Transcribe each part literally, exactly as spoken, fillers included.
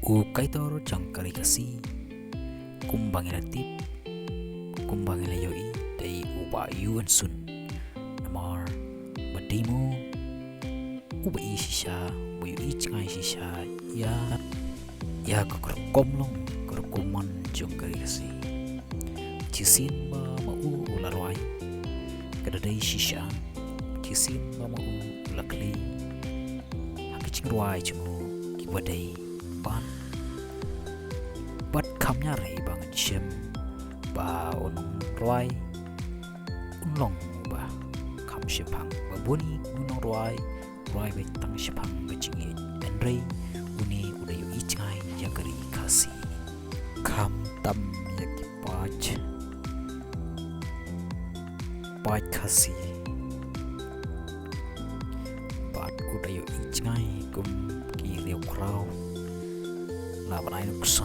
U kaitor jong ka ri Khasi, kumba ngi la tip, kumba ngi la ïohi, dei u Bah Yu An Sun. Namar ba dei mo uba i shisha, uba ïohi jngai shisha ïa, ïa ka rukom long, ka rukom man jong ka ri Khasi. Shisien ba ma u u la rwai, ka da dei shisha. Shisien ba ma u u la khlei ha ki jingrwai jong u kiba dei ban. Bad kham ïarap ba ngan shem ba u nongrwai un long uba kham shemphang, ba bun u nongrwai u rwai beit tang shemphang ka jingïeit, hynrei une u da ïohi jngai ïa ka ri Khasi. Khamtam ïa ki paid, paid Khasi. Bad u da ïohi jngai kum ki riewkhraw, la ban ai nuksa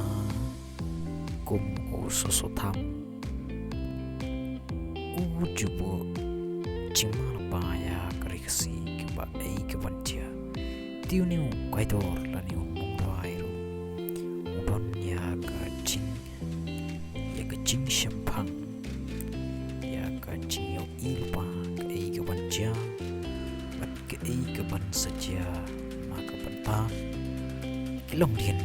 kum u Soso Tham, u ju buh jingma lypa ïa ka ri Khasi, kiba ei ka ban jia. Te une u kaitor lane u nongrwai ruh u don ïa ka jing, ïa ka jingshemphang, ïa ka jingïohi lypa, kaei ka ban jia bad kaei ka ban sa jia na ka bynta ki longdien